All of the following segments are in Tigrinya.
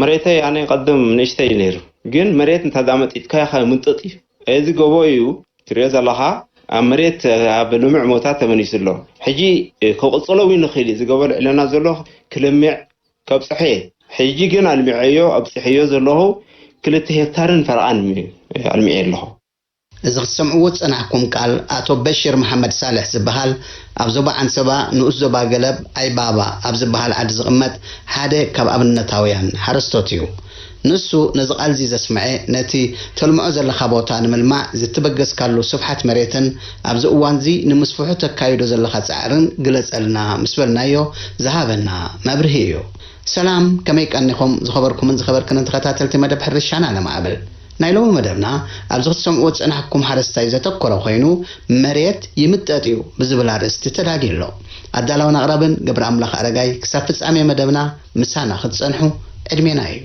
መሬተይ ኣነ ቀደም ንእሽተይ ነይሩ፣ ግን መሬት እንተ ዳመጢጥካዮ ከ ምጥጥ እዩ። እዚ ጎቦ እዩ ትሪኦ ዘለኻ፣ ኣብ መሬት ኣብ ልሙዕ ቦታ ተመሊሱ ኣሎ። ሕጂ ክቕጽሎ እውን ይኽእል እዩ። እዚ ጎቦ ልዕለና ዘሎ ክልምዕ ከብጽሖ እየ። ሕጂ ግን ኣልሚዐዮ ኣብጽሐዮ ዘለኹ ክልተ ሄክታርን ፈረቓን ኣልሚዐ ኣለኹ። እዚ ክትሰምዕዎ ዝጸናሕኩም ቃል ኣቶ በሽር መሓመድ ሳልሕ ዝበሃል ኣብ ዞባ ዓንሰባ ንኡስ ዞባ ገለብ ኣይባባ ኣብ ዝበሃል ዓዲ ዝቕመጥ ሓደ ካብ ኣብነታውያን ሓረስቶት እዩ። ንሱ ነዚ ቃልዚ ዘስምዐ ነቲ ተልምዖ ዘለኻ ቦታ ንምልማዕ ዝትበገስካሉ ስፍሓት መሬትን ኣብዚ እዋንዚ ንምስፍሑ ተካይዶ ዘለኻ ጻዕርን ግለጸልና ምስ በልናዮ ዝሃበና መብርሂ እዩ። ሰላም፣ ከመይ ቀኒኹም ዝኸበርኩምን ዝኸበርክንን ተኸታተልቲ መደብ ሕርሻና ለማዕብል? ናይ ሎሚ መደብና ኣብዚ ክትሰምዕዎ ዝጸናሕኩም ሓረስታይ ዘተኮረ ኮይኑ፣ መሬት ይምጠጥ እዩ ብዝብል ኣርእስቲ ተዳልዩ ኣሎ። ኣዳላውን ኣቕራብን ገብረ ኣምላኽ ኣረጋይ። ክሳብ ፍጻሜ መደብና ምሳና ክትጸንሑ ዕድሜና እዩ።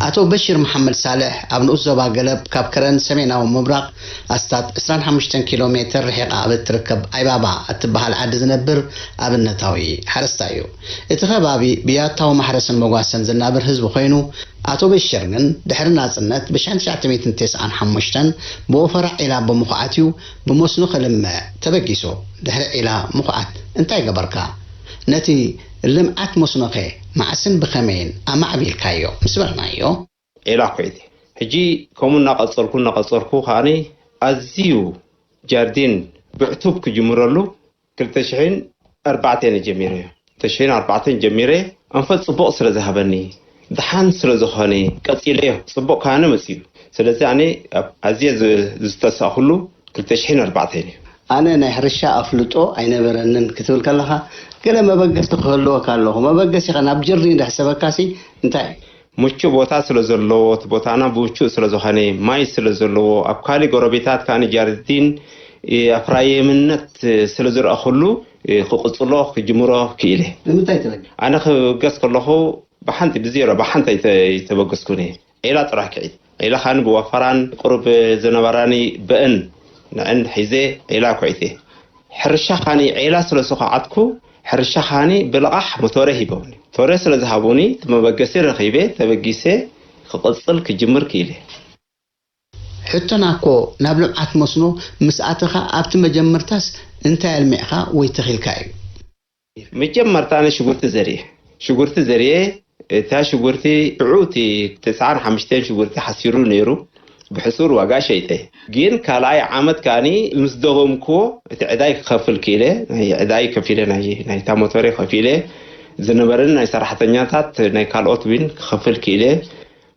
ኣቶ በሽር መሓመድ ሳልሕ ኣብ ንኡስ ዞባ ገለብ ካብ ከረን ሰሜናዊ ምብራቕ ኣስታት ዕስራን ሓሙሽተን ኪሎ ሜትር ርሒቓ ኣብ እትርከብ ኣይባባ እትበሃል ዓዲ ዝነብር ኣብነታዊ ሓረስታይ እዩ። እቲ ከባቢ ብያታዊ ማሕረስን መጓሰን ዝናበር ህዝቢ ኮይኑ፣ ኣቶ በሽር ግን ድሕሪ ናጽነት ብሽሕን ትሽዓተ ሚእትን ተስዓን ሓሙሽተን ብወፈራ ዒላ ብምኹዓት እዩ ብመስኖ ክልምዕ ተበጊሱ። ድሕሪ ዒላ ምኹዓት እንታይ ገበርካ? ነቲ ልምዓት መስኖኸ መዓስን ብኸመይን ኣማዕቢልካዮ? ምስ በልናዮ። ዒላ ኩዒት። ሕጂ ከምኡ እናቐጸልኩ እናቐጸልኩ ከኣኒ ኣዝዩ ጃርዲን ብዕቱብ ክጅምረሉ ክልተ ሽሕን ኣርባዕተን ጀሚረዮ። ክልተ ሽሕን ኣርባዕተን ጀሚረ ኣንፈት ጽቡቕ ስለ ዝሃበኒ፣ ደሓን ስለ ዝኾነ ቀጺለዮ። ጽቡቕ ከኣነ መጺኡ። ስለዚ ኣነ ኣብ ኣዝየ ዝ-፣ ዝተሳእኩሉ ክልተ ሽሕን ኣርባዕተን እዩ። ኣነ ናይ ሕርሻ ኣፍልጦ ኣይነበረንን ክትብል ከለኻ፣ ገለ መበገሲ ክህልወካ ኣለኹ። መበገሲኻ ናብ ጀርዲን ደሕሰበካሲ እንታይ እዩ? ምቹእ ቦታ ስለ ዘለዎ፣ እቲ ቦታና ምቹእ ስለ ዝኾነ፣ ማይ ስለ ዘለዎ፣ ኣብ ካልእ ጎረቤታት ከኣ ንጃርዲን፣ እ፣ ኣፍራይምነት፣ እ፣ ስለ ዝረኣኹሉ፣ እ፣ ክቕጽሎ፣ ክጅምሮ ክኢለ። ንምንታይ ተበጊስካ? ኣነ ክብገስ ከለኹ ብሓንቲ፣ ብዜሮ፣ ብሓንቲ ኣይተ-፣ ኣይተበገስኩን እየ። ዒላ ጥራሕ ክዒት። ዒላ ኻኒ ብወፈራን ቁሩብ ዝነበራኒ በእን ንዕን ሒዘ ዒላ ኩዒተ። ሕርሻ ኻኒ ዒላ ስለ ዝኸዓትኩ፣ ሕርሻ ኻኒ ብልቓሕ ሞቶረ ሂቦምኒ። ሞቶረ ስለ ዝሃቡኒ፣ እቲ መበገሲ ረኺበ፣ ተበጊሰ ክቕጽል ክጅምር ክኢለ። ሕቶና እኮ ናብ ልምዓት መስኖ ምስ ኣተኻ ኣብቲ መጀመርታስ እንታይ ኣልሚዕኻ ወይ ተኺልካ እዩ? መጀመርታ ኣነ ሽጉርቲ ዘርየ። ሽጉርቲ ዘርየ፣ እታ ሽጉርቲ ሽዑ እቲ ተስዓን ሓሙሽተን ሽጉርቲ ሓሲሩ ነይሩ፣ ብሕሱር ዋጋ ሸይጠ። ግን ካልኣይ ዓመት ከኣኒ ምስ ደገምክዎ እቲ ዕዳይ ክኸፍል ክኢለ፣ ናይ ዕዳይ ከፊለ፣ ናይ፣ ናይታ ሞቶረ ከፊለ፣ ዝነበረኒ ናይ ሰራሕተኛታት ናይ ካልኦት እውን ክኸፍል ክኢለ።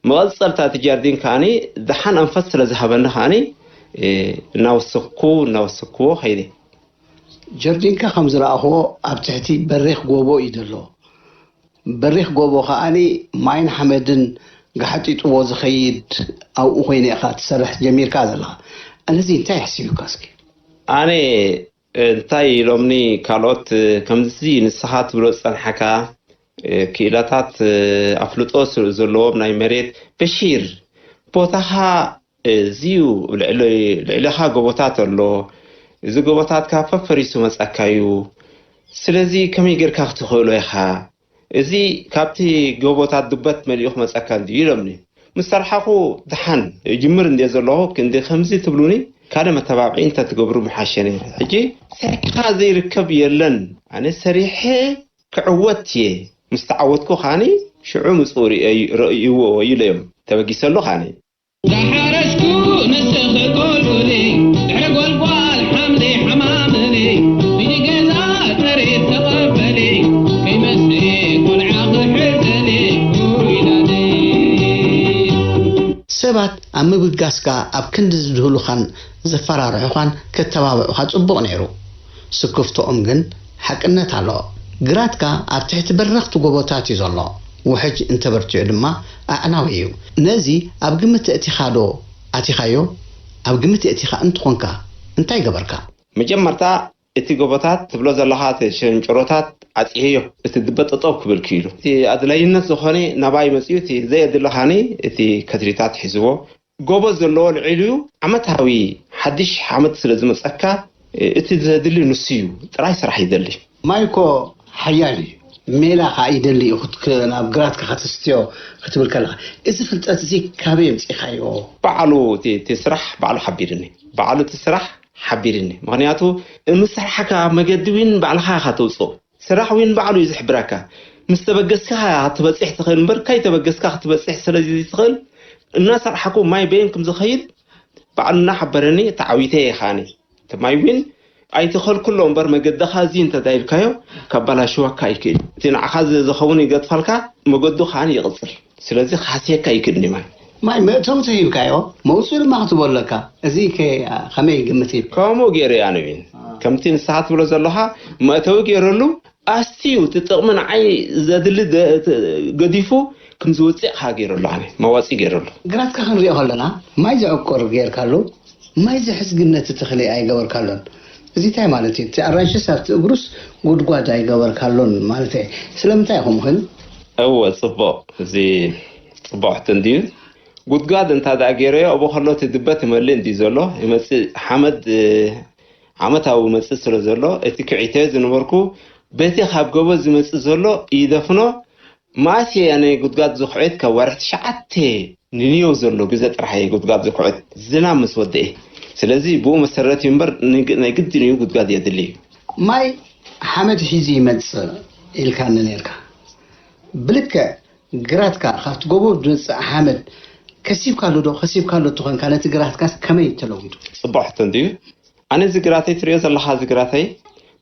መቐጸልታ እቲ ጃርዲን ከኣኒ ደሓን ኣንፈት ስለ ዝሃበኒ ከኣኒ፣ እ፣ እናወሰኽኩ፣ እናወሰኽኩዎ ኸይደ። ጀርዲንካ ከም ዝረኣኽዎ ኣብ ትሕቲ በሪኽ ጎቦ እዩ ዘሎ። በሪኽ ጎቦ ከኣኒ ማይን ሓመድን ጋሕጢጥዎ ዝኸይድ ኣብኡ ኮይነ ኢኻ ትሰርሕ ጀሚርካ ዘለኻ። ነዚ እንታይ ኣሕሲቡካ እስኪ? ኣነ እንታይ ኢሎምኒ ካልኦት ከምዚ ንስኻ ትብሎ ዝጸንሓካ ክኢላታት ኣፍልጦ ስ-፣ ዘለዎም ናይ መሬት በሺር ቦታኻ እዚ እዩ፣ ልዕሊ-፣ ልዕሌኻ ጎቦታት ኣሎ። እዚ ጎቦታትካ ፈፈሪሱ መጻካ እዩ። ስለዚ ከመይ ጌርካ ክትኽእሎ ኢኻ? እዚ ካብቲ ጎቦታት ዱበት መሊኡ ክመጸካ እንድዩ ኢሎምኒ። ምስ ሰራሕኹ ደሓን እጅምር እንድየ ዘለኹ፣ ክንዲ ከምዚ ትብሉኒ ካልእ መተባብዒ እንተትገብሩ ምሓሸ ነይሩ። ሕጂ ሰሪሕኻ ዘይርከብ የለን። ኣነ ሰሪሐ ክዕወት እየ። ምስ ተዓወትኩ ኻኒ ሽዑ ምጽኡ ርእዩ-፣ ረእይዎ ኢለዮም። ተበጊሰሉ ኻኒ። ዝሓረስኩ ንስኺ ጎልጉሊ፣ ድሕሪ ጎልጓል ሓምሊ ሓማምሊ፣ ሂዲ ገዛ ጥሪት ተቐበሊ፣ ከይመስሊ ቆልዓ ክሕዘሊ፣ ውይላለይ። ሰባት ኣብ ምብጋስካ ኣብ ክንዲ ዝድህሉኻን ዘፈራርሑኻን ከተባብዑኻ ጽቡቕ ነይሩ። ስክፍቶኦም ግን ሓቅነት ኣለዎ። ግራትካ ኣብ ትሕቲ በረኽቲ ጎቦታት እዩ ዘሎ። ውሕጅ እንተበርቲዑ ድማ ኣዕናዊ እዩ። ነዚ ኣብ ግምት ኣእቲኻዶ ኣቲኻዮ? ኣብ ግምት ኣእቲኻ እንተኾንካ እንታይ ገበርካ? መጀመርታ እቲ ጎቦታት ትብሎ ዘለኻ እቲ ሸንጭሮታት ዓጽየዮ፣ እቲ ድበ ጠጠው ክብል ክኢሉ። እቲ ኣድላይነት ዝኾነ ናባይ መጺኡ፣ እቲ ዘየድሊ ኻኒ እቲ ከትሪታት ሒዝዎ። ጎቦ ዘለዎ ልዒሉ እዩ። ዓመታዊ ሓድሽ ዓመት ስለ ዝመጸካ፣ እቲ ዘድሊ ንሱ እዩ። ጥራይ ስራሕ ይደሊ። ማይ እኮ ሓያል እዩ። ሜላ ኸኣ ይደሊ እዩ። ክትክ-፣ ናብ ግራትካ ከተስትዮ ክትብል ከለኻ፣ እዚ ፍልጠት እዚ ካበይ ኣምጺእካዮ? ባዕሉ እቲ፣ እቲ ስራሕ ባዕሉ ሓቢርኒ። ባዕሉ እቲ ስራሕ ሓቢርኒ። ምኽንያቱ፣ ምስ ስራሕካ መገዲ እውን ባዕልኻ ኢኻ ተውጽኦ። ስራሕ እውን ባዕሉ እዩ ዝሕብረካ። ምስ ተበገስካ ኢኻ ክትበጽሕ ትኽእል እምበር፣ ከይተበገስካ ክትበጽሕ ስለ ዘይትኽእል፣ እናሰራሕኩ ማይ በየን ከም ዝኸይድ ባዕሉ እናሓበረኒ ተዓዊተ እየ ኻኒ። እቲ ማይ እውን ኣይትኸልክሎ እምበር፣ መገድኻ እዚ እንተ ኢልካዮ፣ ከባላሽወካ ይክእል። እቲ ንዓኻ ዝ-፣ ዝኸውን ይገጥፈልካ፣ መገዱ ኻኒ ይቕጽል። ስለዚ ክሃስየካ ይክእል ማይ። ማይ መእተዊ ተሂብካዮ፣ መውጽኢ ድማ ክትቦ ኣለካ። እዚ ከ-፣ ከመይ ይግምት እዩ? ከምኡ ገይረ እየ ኣነ እውን። ከምቲ ንስኻ ትብሎ ዘለኻ መእተዊ ገይረሉ፣ ኣስትዩ እቲ ጥቕሚ ንዓይ ዘድሊ ደ-፣ ተ-፣ ገዲፉ ከም ዝወጽእ ከኣ ገይረሉ፣ ኣነ መዋጽኢ ገይረሉ። ግራትካ ክንሪኦ ከለና፣ ማይ ዘዕቁር ጌርካሉ፣ ማይ ዘሕዝ ግን ነቲ ተኽሊ ኣይገበርካሉን። እዚ እንታይ ማለት እዩ? እቲ ኣራንሽስ ኣብቲ እግሩስ ጉድጓድ ኣይገበርካሉን ማለት እየ። ስለምንታይ እዩ ከምኡ ኮይኑ? እወ፣ ጽቡቕ። እዚ ጽቡቕ ሕቶ እንድዩ። ጉድጓድ እንታ ደኣ ገይረዮ፣ ኣብኡ ከሎ እቲ ድበት ይመልእ እንድዩ ዘሎ። ይመጽእ ሓመድ፣ እ፣ ዓመታዊ ይመጽእ ስለ ዘሎ፣ እቲ ክዒተዮ ዝነበርኩ በቲ ካብ ጎቦ ዝመጽእ ዘሎ ይደፍኖ። መኣስ እየ ኣነ ጉድጓድ ዝኹዕት? ካብ ወርሒ ትሽዓተ ንንየው ዘሎ ግዜ ጥራሕ እየ ጉድጓድ ዝኹዕት፣ ዝናብ ምስ ወደኤ። ስለዚ ብኡ መሰረት እዩ እምበር፣ ንግ-፣ ናይ ግድን እዩ ጉድጓድ የድሊ እዩ። ማይ ሓመድ ሒዙ ይመጽእ ኢልካኒ ነይርካ። ብልክዕ ግራትካ ካብቲ ጎቦ ዝመጽእ ሓመድ ከሲብካሉ ዶ? ከሲብካሉ እንተኾንካ ነቲ ግራትካስ ከመይ ተለዊጡ? ጽቡቕ ሕቶ እንድዩ። ኣነ እዚ ግራተይ ትሪኦ ዘለኻ፣ እዚ ግራተይ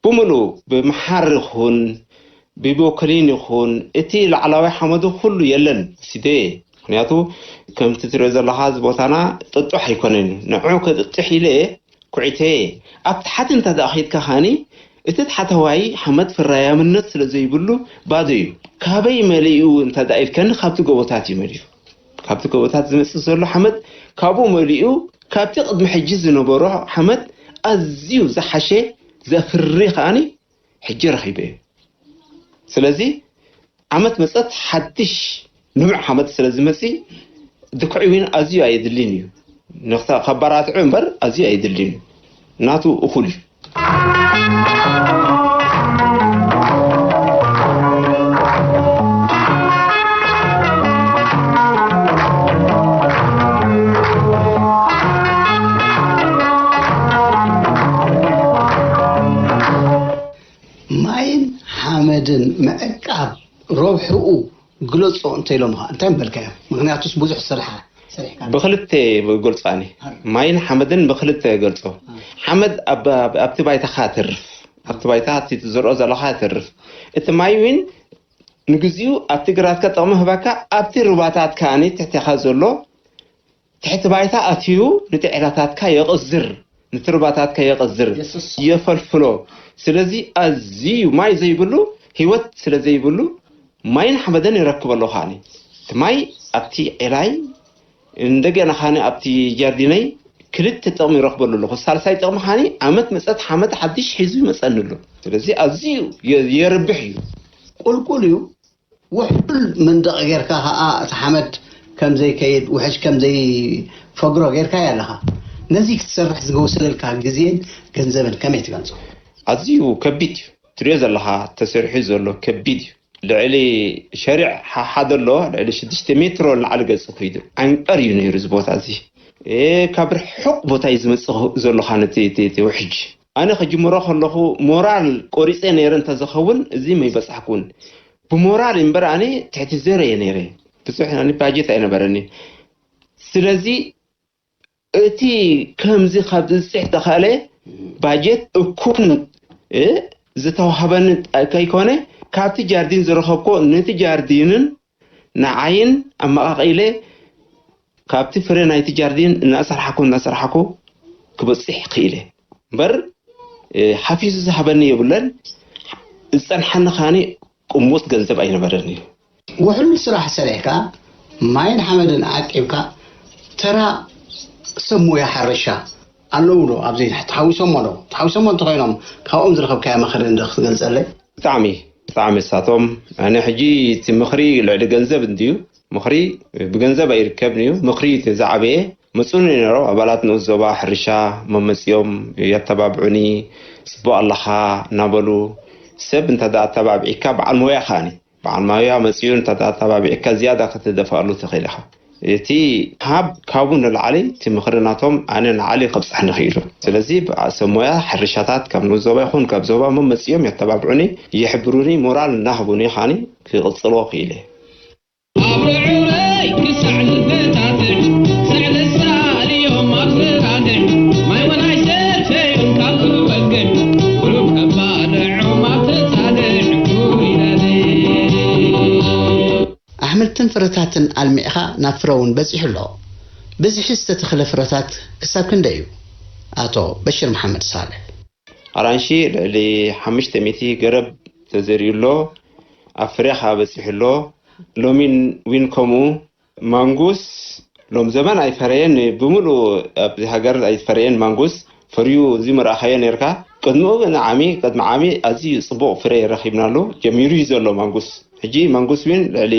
ብምሉእ ብምሓር ይኹን ብቦኮሊን ይኹን እቲ ላዕላዋይ ሓመዱ ኩሉ የለን፣ ወሲደዮ እየ። ምኽንያቱ ከምቲ ትሪኦ ዘለኻ እዚ ቦታና ጥጡሕ ኣይኮነን እዩ። ንዑ ከጥጥሕ ኢለ ኩዒተየ። ኣብ ታሕቲ እንተ ደኣ ኸይድካ ኸኣኒ፣ እቲ ታሕተዋይ ሓመድ ፍራያምነት ስለ ዘይብሉ ባዶ እዩ። ካበይ መሊኡ እንተ ደኣ ኢልከኒ፣ ካብቲ ጎቦታት እዩ መሊኡ። ካብቲ ጎቦታት ዝመጽእ ዘሎ ሓመድ፣ ካብኡ መሊኡ፣ ካብቲ ቅድሚ ሕጂ ዝነበሮ ሓመድ ኣዝዩ ዝሓሸ ዘፍሪ ኸኣኒ ሕጂ ረኺበ እዩ። ስለዚ ዓመት መጸት ሓድሽ ንሙዕ ሓመድ ስለ ዝመጽእ፣ ድኩዒ እውን ኣዝዩ ኣየድልን እዩ። ንኽታ-፣ ከባራትዑ እምበር ኣዝዩ ኣየድልን እዩ። ናቱ እኹል እዩ። ማይን ሓመድን ምዕቃብ ረብሕኡ ግለጾ እንተኢሎምኻ እንታይ ምበልካዮም? ምኽንያቱስ ብዙሕ ስራሕ ሰሪሕካ። ብኽልተ ገልጾ ኣነ። ኣረ። ማይን ሓመድን ብኽልተ ገልጾ። ኣረ። ሓመድ ኣብ፣ ኣብ፣ ኣብቲ ባይታኻ ተርፍ። ኣብቲ ባይታ እቲ ትዘርኦ ዘለኻ ተርፍ። እቲ ማይ እውን ንግዚኡ ኣብቲ ግራትካ ጥቕሚ ህባካ፣ ኣብቲ ሩባታት ከኣኒ ትሕቴኻ ዘሎ ትሕቲ ባይታ ኣትዩ ነቲ ዒላታትካ የቕዝር፣ ነቲ ሩባታትካ የቕዝር፣ የስሶ። የፈልፍሎ። ስለዚ ኣዝዩ ማይ ዘይብሉ ህይወት ስለ ዘይብሉ ማይን ሓመድን ይረክብ ኣለኹ። ከኣኒ እቲ ማይ ኣብቲ ዒላይ እንደገና ከኣኒ ኣብቲ ጃርዲነይ ክልተ ጥቕሚ ይረክበሉ ኣለኹ። ሳልሳይ ጥቕሚ ከኣኒ ዓመት መጸት ሓመድ ሓድሽ ሒዙ ይመጸኒ ኣሎ። ስለዚ ኣዝዩ የ-፣ የርብሕ እዩ። ቁልቁል እዩ። ውሕሉል መንደቕ ጌርካ ኸኣ እቲ ሓመድ ከም ዘይከይድ፣ ውሕጅ ከም ዘይፈግሮ ጌርካዮ ኣለኻ። ነዚ ክትሰርሕ ዝወሰደልካ ግዜን ገንዘብን ከመይ ትገልጾ? ኣዝዩ ከቢድ እዩ። ትሪኦ ዘለኻ ተሰሪሑ ዘሎ ከቢድ እዩ። ልዕሊ ሸሪዕ ሓሓ ዘሎ ልዕሊ ሽዱሽተ ሜትሮ ንላዕሊ ገጹ ከይዱ ዓንቀር እዩ ነይሩ እዚ ቦታ እዚ። ካብ ርሑቕ ቦታ እዩ ዝመጽእ ዘሎ ነቲ ውሕጅ። ኣነ ክጅምሮ ከለኹ ሞራል ቆሪጸ ነይረ እንተዝኸውን እዚ መይበጻሕኩን። ብሞራል እምበር ኣነ ትሕቲ ዘረ እየ ነይረ። ብዙሕ ባጀት ኣይነበረኒ። ስለዚ እቲ ከምዚ ካብ ዝብፅሕ ተኸእለ ባጀት እኩን ዝተዋህበኒ ከይኮነ ካብቲ ጃርዲን ዝረኸብኮ ነቲ ጃርዲንን ንዓይን ኣመቓቒለ ካብቲ ፍረ ናይቲ ጃርዲን እናሰርሓኩ እናሰርሓኩ ክበፅሕ ክኢለ እምበር ሓፊሱ ዝሃበኒ የብለን። ዝፀንሓኒ ከዓኒ ቅሙጥ ገንዘብ ኣይነበረን እዩ። ውሕሉል ስራሕ ሰሪሕካ ማይን ሓመድን ዓቂብካ ተራ ሰብ ሞያ ሕርሻ ኣለዉ ዶ ኣብዚ ተሓዊሶሞ ዶ? ተሓዊሶሞ እንተኮይኖም ካብኦም ዝረከብካዮ ምክሪ እንዶ ክትገልፀለይ? ብጣዕሚ ብጣዕሚ እሳቶም ኣነ ሕጂ እቲ ምክሪ ልዕሊ ገንዘብ እንድዩ ምክሪ ብገንዘብ ኣይርከብን እዩ ምክሪ እቲ ዝዓበየ መፁኒ ነይሮም ኣባላት ንኡስ ዞባ ሕርሻ መመፅኦም የተባብዑኒ ፅቡቅ ኣለካ እናበሉ ሰብ እንተ ኣተባብዒካ በዓል ሞያ ከዓኒ በዓል ሞያ መፅኡ እንተ ኣተባብዒካ ዝያዳ ከተደፍኣሉ ትኽእል ኢኻ እቲ ሃብ ካብኡ ንላዕሊ እቲ ምኽሪ ናቶም ኣነ ንዓሊ ከብፅሕ ንኽኢሉ ስለዚ ሰብ ሞያ ሕርሻታት ካብ ንኡስ ዞባ ይኹን ካብ ዞባ መመፅኦም የተባብዑኒ ይሕብሩኒ ሞራል እናህቡኒ ከዓኒ ክቕፅሎ ክኢለ። ኣብ ርዑረይ ክሳዕ ዝበታትዕ ሳዕ ዘሳልዮም ኣብ ዝራትዕ ማይ ወላ ኣይሰተዩን ካብ ዝበቅዕ ቁሩብ ከባልዖም ኣብ ተጻድዕ ኩይነለይ። ኣሕምልትን ፍረታትን ኣልሚዕኻ ናብ ፍረ እውን በጺሑ ኣሎ። ብዝሒ ዝተተኽለ ፍረታት ክሳብ ክንደይ እዩ? ኣቶ በሽር መሓመድ ሳልሕ። ኣራንሺ ልዕሊ ሓሙሽተ ሚእቲ ገረብ ተዘሪኡ ኣሎ፣ ኣብ ፍረ ከኣ በጺሑ ኣሎ። ሎሚን ዊን ከምኡ። ማንጉስ ሎም ዘመን ኣይፈረየን፣ ብምሉእ ኣብዚ ሃገር ኣይፈረየን ማንጉስ። ፈርዩ እዚ ምረኣኻዮ ነርካ። ቅድሚኡ ግን ዓሚ ቅድሚ ዓሚ ኣዝዩ ጽቡቕ ፍረ ረኺብናሉ። ጀሚሩ እዩ ዘሎ ማንጉስ። ሕጂ ማንጉስ ዊን ልዕሊ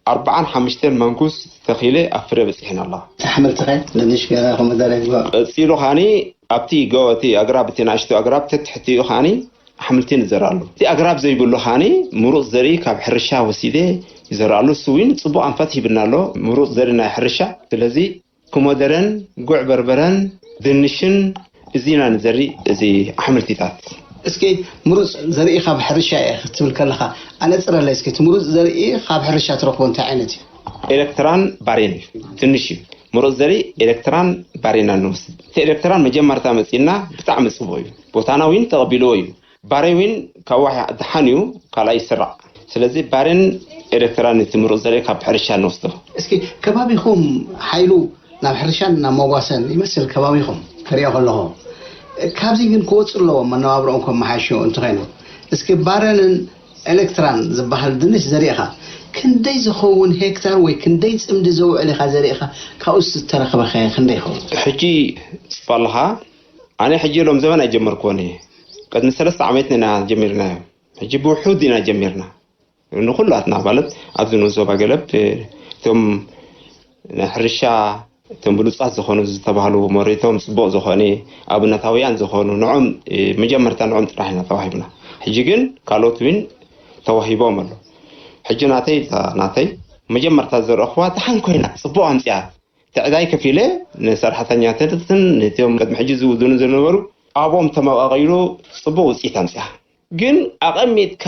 ኣርብዓን ሓሙሽተን ማንጉስ ተኺለ ኣብ ፍረ በጺሕና ኣለዋ። ኣሕምልቲ ኸ ድንሽ ገለ ኮመደረ ይግባእ። ቀጺሉ ኻኒ ኣብቲ ጎ እቲ ኣግራብ እቲ ንኣሽቱ ኣግራብ ተትሕቲኡ ኻኒ ኣሕምልቲ ንዘርኣሉ። እቲ ኣግራብ ዘይብሉ ኻኒ ምሩጽ ዘርኢ ካብ ሕርሻ ወሲደ ይዘርኣሉ። እሱ እውን ጽቡቕ ኣንፈት ሂብና ኣሎ ምሩጽ ዘርኢ ናይ ሕርሻ። ስለዚ ኮመደረን ጉዕ በርበረን ድንሽን እዚና ንዘሪ እዚ ኣሕምልቲታት። እስኪ ምሩፅ ዘርኢ ካብ ሕርሻ እየ ክትብል ከለካ ኣነፅረለይ እስኪ እቲ ምሩፅ ዘርኢ ካብ ሕርሻ ትረክቦ እንታይ ዓይነት እዩ? ኤለክትራን ባሬን እዩ ትንሽ እዩ ምሩፅ ዘርኢ ኤለክትራን ባሬና ንወስድ እቲ ኤለክትራን መጀመርታ መፂና ብጣዕሚ ፅቡቅ እዩ ቦታና እውን ተቀቢልዎ እዩ ባሬ እውን ካብ ዋሕ ድሓን እዩ ካልኣይ ይስራዕ ስለዚ ባሬን ኤለክትራን እቲ ምሩፅ ዘርኢ ካብ ሕርሻ ንወስዶ እስኪ ከባቢኩም ሓይሉ ናብ ሕርሻን ናብ መጓሰን ይመስል ከባቢኹም ክሪኦ ከለኹ። ካብዚ ግን ክወፁ ኣለዎም መነባብርኦም ከመሓይሹ እንተኾይኖም። እስኪ ባረንን ኤሌክትራን ዝበሃል ድንሽ ዘሪእኻ ክንደይ ዝኸውን ሄክታር ወይ ክንደይ ፅምዲ ዘውዕል ኢኻ ዘሪእኻ ካብኡ ዝተረኽበኸ ክንደይ ይኸውን? ሕጂ ፅባ ኣለኻ ኣነ ሕጂ ሎም ዘበን ኣይጀመርክዎን እየ ቅድሚ ሰለስተ ዓመት ኢና ጀሚርናዮ ሕጂ ብውሑድ ኢና ጀሚርና ንኩላትና ማለት ኣብዚ ንኡስ ዞባ ገለብ እቶም ናይ ሕርሻ እቶም ብሉፃት ዝኾኑ ዝተባህሉ መሬቶም ፅቡቕ ዝኾነ ኣብነታውያን ዝኾኑ ንዖም መጀመርታ ንዖም ጥራሕ ኢና ተዋሂብና ሕጂ ግን ካልኦት እውን ተዋሂቦም ኣሎ ሕጂ ናተይ ናተይ መጀመርታ ዘረእኽዋ ደሓን ኮይና ፅቡቕ ኣምፅኣ ትዕዳይ ከፊለ ንሰራሕተኛታትን ነቶም ቅድሚ ሕጂ ዝውድኑ ዝነበሩ ኣብኦም ተመቓቒሉ ፅቡቕ ውፅኢት ኣምፅኣ ግን ኣቐሚጥካ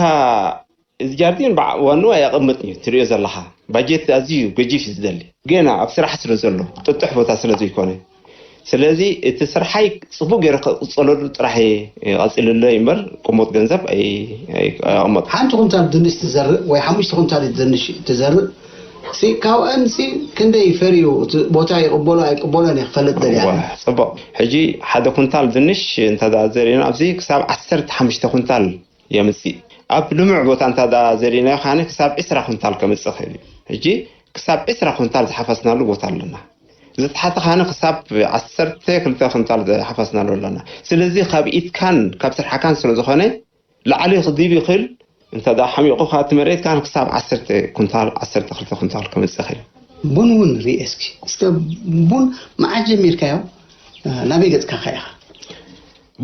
እዚ ጃርዲን ዋንኡ ኣየቐምጥን እዩ ትሪኦ ዘለኻ ባጀት ኣዝዩ ገጂፍ እዩ ዝደሊ ገና ኣብ ስራሕ ስለ ዘሎ ጥጡሕ ቦታ ስለ ዘይኮነ ስለዚ እቲ ስርሓይ ፅቡቅ ገይረ ክቅፀለሉ ጥራሕ እየ ቀፂልለ እምበር ቅሙጥ ገንዘብ ኣይቀመጥ ሓንቲ ኩንታል ድንሽ ትዘርእ ወይ ሓሙሽተ ኩንታል ድንሽ ትዘርእ ሲ ካብአን ሲ ክንደይ ፈርዩ ቦታ ይቅበሎ ኣይቅበሎን እየ ክፈልጥ ደልያ ፅቡቅ ሕጂ ሓደ ኩንታል ድንሽ እንተዘሪእና ኣብዚ ክሳብ ዓሰርተ ሓሙሽተ ኩንታል የምፅእ ኣብ ልሙዕ ቦታ እንተ ዘሪእናዮ ከዓኒ ክሳብ ዕስራ ኩንታል ከምፅእ ይኽእል እዩ ሕጂ ክሳብ ዕስራ ኩንታል ዝሓፈስናሉ ቦታ ኣለና ዝተሓተ ከዓኒ ክሳብ ዓሰርተ ክልተ ኩንታል ዝሓፈስናሉ ኣለና ስለዚ ካብ ኢድካን ካብ ስርሓካን ስለ ዝኾነ ላዕሊ ክዲብ ይኽእል እንተ ሓሚቑ ካብ እቲ መሬት ከዓኒ ክሳብ ዓሰርተ ኩንታል ዓሰርተ ክልተ ኩንታል ከምፅእ ይኽእል ቡን እውን ርእ እስኪ እስከ ቡን መዓት ጀሚርካዮ ናበይ ገፅካ ከ ኢኻ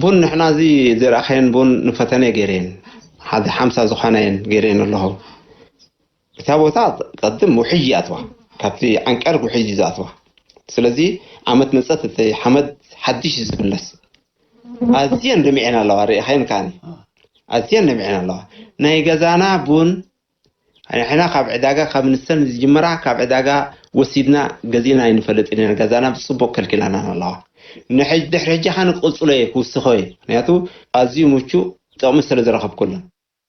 ቡን ንሕና እዚ ዘርኣኻየን ቡን ንፈተነ ገይረየን ሓደ ሓምሳ ዝኾናየን ገይረየን ኣለኹ እታ ቦታ ቀድም ውሕጅ ይኣትዋ፣ ካብቲ ዓንቀር ውሕጅ እዩ ዝኣትዋ። ስለዚ ዓመት መጸት እቲ ሓመድ ሓድሽ እዩ ዝፍለስ። ኣዝየን ደሚዐን ኣለዋ፣ ርኢኻየን ከኣኒ ኣዝየን ደሚዐን ኣለዋ። ናይ ገዛና ቡን ንሕና ካብ ዕዳጋ ካብ ንሰን ዝጅምራ ካብ ዕዳጋ ወሲድና ገዚእና ኣይንፈልጥን ኢና። ገዛና ብጽቡቕ ከልኪላና ኣለዋ። ንሕጅ ድሕሪ ሕጂ ኸኣ ንቅጽሎ እየ ክውስኾ እየ፣ ምክንያቱ ኣዝዩ ምቹእ ጥቕሚ ስለ ዝረኸብኩሉ።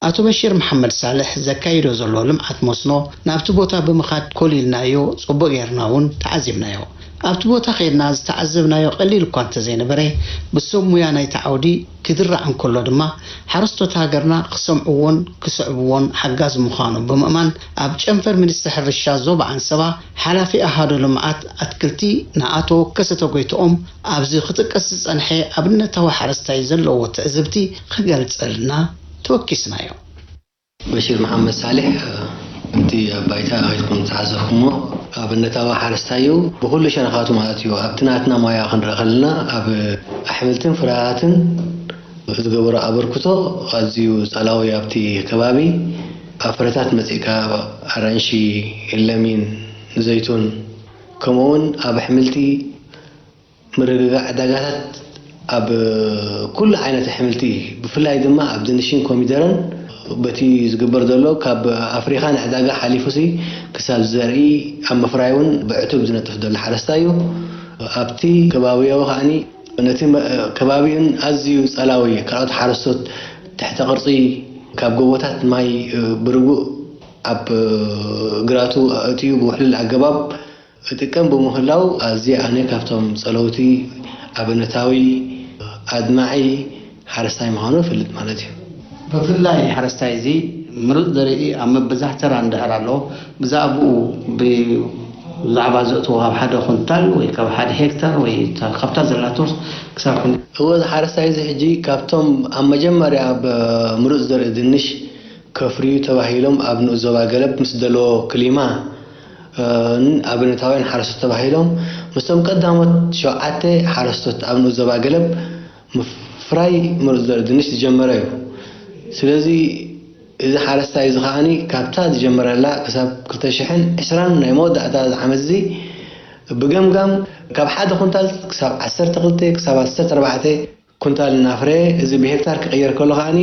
ኣቶ በሺር መሓመድ ሳልሕ ዘካይዶ ዘሎ ልምዓት መስኖ ናብቲ ቦታ ብምኻድ ኮሊልናዮ፣ ጽቡቕ ጌርና እውን ተዓዚብናዮ። ኣብቲ ቦታ ኸይድና ዝተዓዘብናዮ ቀሊል እኳ እንተዘይነበረ፣ ብሰብ ሙያ ናይቲ ዓውዲ ክድራዕ እንከሎ ድማ፣ ሓረስቶት ሃገርና ክሰምዕዎን ክስዕብዎን ሓጋዚ ምዃኑ ብምእማን፣ ኣብ ጨንፈር ሚኒስትሪ ሕርሻ ዞባ ዓንሰባ ሓላፊ ኣሃዱ ልምዓት ኣትክልቲ ንኣቶ ከሰተ ጎይትኦም ኣብዚ ክጥቀስ ዝጸንሐ ኣብነታዊ ሓረስታይ ዘለዎ ትዕዝብቲ ክገልጸልና ተወኪስናዮ። በሺር መሓመድ ሳልሕ፣ እቲ ኣብ ባይታ ከይድኩም ዝሓዘኹሞ ኣብነታዊ ሓረስታይ እዩ። ብኹሉ ሸነኻቱ ማለት እዩ። ኣብቲ ናትና ሞያ ክንርኢ ከለና፣ ኣብ ኣሕምልትን ፍራያትን ዝገበሮ ኣበርክቶ ኣዝዩ ጸላዊ ኣብቲ ከባቢ። ኣብ ፍረታት መጺእካ፣ ኣራንሺ፣ ለሚን፣ ዘይቱን፣ ከምኡውን ኣብ ኣሕምልቲ ምርግጋእ ዕዳጋታት ኣብ ኩሉ ዓይነት ኣሕምልቲ፣ ብፍላይ ድማ ኣብ ድንሽን ኮሚደረን፣ በቲ ዝግበር ዘሎ ካብ ኣፍሪኻ ንዕዳጋ ሓሊፉሲ ክሳብ ዘርኢ ኣብ ምፍራይ እውን ብዕቱብ ዝነጥፍ ዘሎ ሓረስታይ እዩ። ኣብቲ ከባቢያዊ ከኣኒ ነቲ መ-፣ ከባቢኡን ኣዝዩ ጸላዊ ካልኦት ሓረስቶት ትሕተ ቅርጺ ካብ ጎቦታት ማይ ብርጉእ ኣብ ግራቱ ኣእትዩ ብውሕሉል ኣገባብ እጥቀም ብምህላው፣ ኣዝየ ኣነ ካብቶም ጸለውቲ ኣብነታዊ ኣድማዒ ሓረስታይ ምዃኑ እፈልጥ ማለት እዩ። ብፍላይ ሓረስታይ እዚ ምሩጽ ዘርኢ ኣብ ምብዛሕ ተራ እንድሕር ኣሎ፣ ብዛዕባኡ፣ ብዛዕባ ዘእትዎ ካብ ሓደ ኩንታል ወይ ካብ ሓደ ሄክታር ወይ እታ ካብታ ዘላቶ ክሳብ ክንደይ? እወ፣ እዚ ሓረስታይ እዚ ሕጂ ካብቶም ኣብ መጀመርያ ብ-፣ ምሩጽ ዘርኢ ድንሽ ከፍርዩ ተባሂሎም ኣብ ንኡስ ዞባ ገለብ ምስ ደለዎ ክሊማ፣ እ፣ ን-፣ ኣብነታውያን ሓረስቶት ተባሂሎም ምስቶም ቀዳሞት ሸውዓተ ሓረስቶት ኣብ ንኡስ ዞባ ገለብ ምፍራይ ምሩጽ ዘርኢ ድንሽ ዝጀመረ እዩ። ስለዚ እዚ ሓረስታይ እዚ ከኣኒ ካብታ ዝጀመረላ ክሳብ ክልተ ሽሕን ዕስራን ናይ መወዳእታ እዚ ዓመት እዚ ብገምጋም ካብ ሓደ ኩንታል ክሳብ ዓሰርተ ክልተ ክሳብ ዓሰርተ ኣርባዕተ ኩንታል እናፍረየ፣ እዚ ብሄክታር ክቕየር ከሎ ከኣኒ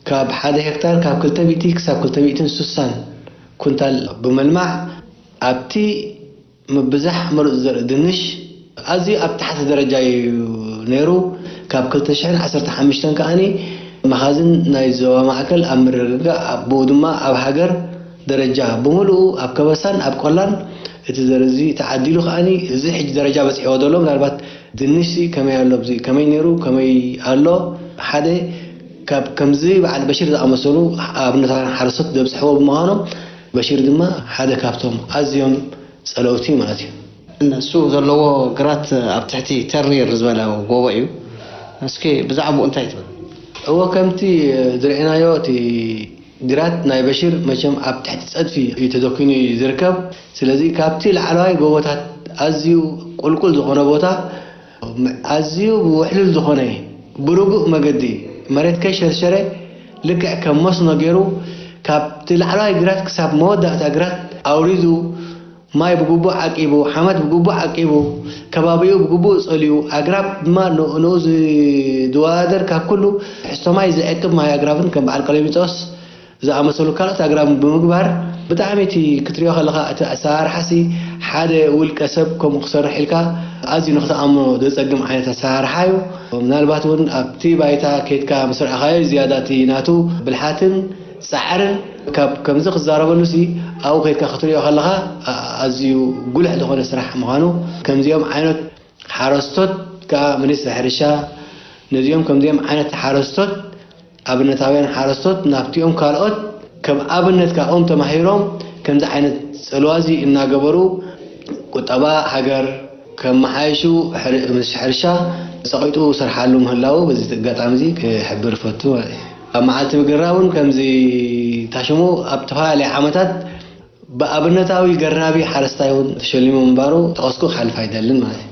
ካብ ሓደ ሄክታር ካብ ክልተ ሚእቲ ክሳብ ክልተ ሚእትን ስሳን ኩንታል ብምልማዕ፣ ኣብቲ ምብዛሕ ምሩጽ ዘርኢ ድንሽ ኣዝዩ ኣብ ታሕቲ ደረጃ እዩ ነይሩ። ካብ ክልተ ሽሕን ዓሰርተ ሓሙሽተን ከኣኒ መኻዝን ናይ ዞባ ማእከል ኣብ ምርግጋእ፣ ብኡ ድማ ኣብ ሃገር ደረጃ ብምሉኡ ኣብ ከበሳን ኣብ ቆላን እቲ ዘርኢ እዚ ተዓዲሉ ከኣኒ እዚ ሕጂ ደረጃ በጺሕዎ ዘሎ። ምናልባት ድንሽሲ ከመይ ኣሎ፣ ኣብዚ ከመይ ነይሩ፣ ከመይ ኣሎ? ሓደ ካብ ከምዚ በዓል በሺር ዝኣመሰሉ ኣብነታውያን ሓረስቶት ዘብጽሕዎ ብምዃኖም፣ በሺር ድማ ሓደ ካብቶም ኣዝዮም ጸለውቲ ማለት እዩ። እሱ ዘለዎ ግራት ኣብ ትሕቲ ተሪር ዝበለ ጎቦ እዩ። እስኪ ብዛዕባኡ እንታይ ትብል? እወ፣ ከምቲ ዝርኤናዮ፣ እቲ ግራት ናይ በሺር መቸም ኣብ ትሕቲ ጸድፊ እዩ ተደኲኑ እዩ ዝርከብ። ስለዚ ካብቲ ላዕለዋይ ጎቦታት ኣዝዩ ቁልቁል ዝኾነ ቦታ፣ ኣዝዩ ብውሕሉል ዝኾነ ብርጉእ መገዲ መሬት ከይሸርሸረ፣ ልክዕ ከም መስኖ ገይሩ ካብቲ ላዕለዋይ ግራት ክሳብ መወዳእታ ግራት ኣውሪዱ፣ ማይ ብግቡእ ዓቂቡ፣ ሓመድ ብግቡእ ዓቂቡ፣ ከባቢኡ ብግቡእ ጸልዩ፣ ኣግራብ ድማ ን-፣ ንኡ ዝወዳደር ካብ ኩሉ ትሕዝቶ ማይ ዝዕቅብ ማይ ኣግራብን ከም በዓል ቀለሚጦስ ዝኣመሰሉ ካልኦት ኣግራብን ብምግባር፣ ብጣዕሚ እቲ ክትሪኦ ከለኻ እቲ ኣሰራርሓሲ ሓደ ውልቀ ሰብ ከምኡ ክሰርሕ ኢልካ ኣዝዩ ንክትኣምኖ ዘጸግም ዓይነት ኣሰራርሓ እዩ። ምናልባት እውን ኣብቲ ባይታ ከይድካ ምስ ረኣኻዮ ዝያዳ እቲ ናቱ ብልሓትን ጻዕርን ካብ ከምዚ ክዛረበሉሲ ኣብኡ ከይድካ ክትሪኦ ከለኻ ኣ-፣ ኣዝዩ ጉልሕ ዝኾነ ስራሕ ምዃኑ፣ ከምዚኦም ዓይነት ሓረስቶት ከኣ ሚኒስትሪ ሕርሻ ነዚኦም ከምዚኦም ዓይነት ሓረስቶት፣ ኣብነታውያን ሓረስቶት ናብቲኦም ካልኦት ከም ኣብነት ካብኦም ተማሂሮም ከምዚ ዓይነት ጽልዋዚ እናገበሩ ቁጠባ ሃገር ከመሓይሹ ሕር-፣ ምስ ሕርሻ ጸቒጡ ሰርሓሉ ምህላዉ በዚ ኣጋጣሚ እዚ ክሕብር እፈቱ ማለት እዩ። ኣብ መዓልቲ ብግራ እውን ከምዚ ታሽሙ ኣብ ዝተፈላለየ ዓመታት ብኣብነታዊ ገራቢ ሓረስታይ እውን ተሸሊሙ ምንባሩ ጠቐስኩ ክሓልፍ ኣይደልን ማለት እዩ።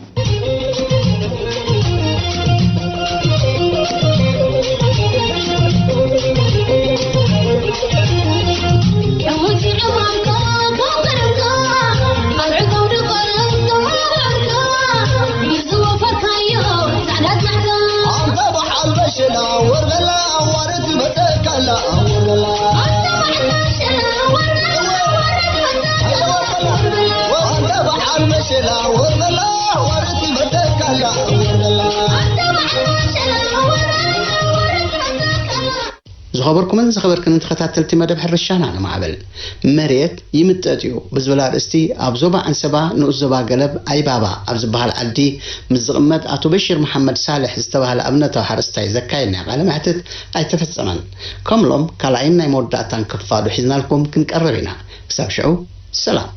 ዝኸበርኩምን ዝኸበርክንን ተኸታተልቲ መደብ ሕርሻና ንማዕበል፣ መሬት ይምጠጥ እዩ ብዝብል ኣርእስቲ፣ ኣብ ዞባ ዓንሰባ ንኡስ ዞባ ገለብ ኣይባባ ኣብ ዝበሃል ዓዲ ምስ ዝቕመጥ ኣቶ በሺር መሓመድ ሳልሕ ዝተባህለ ኣብነታዊ ሓረስታይ ዘካየድናዮ ቃለ መሕትት ኣይተፈጸመን። ከምሎም ካልኣይን ናይ መወዳእታን ክፋሉ ሒዝናልኩም ክንቀርብ ኢና። ክሳብ ሽዑ ሰላም።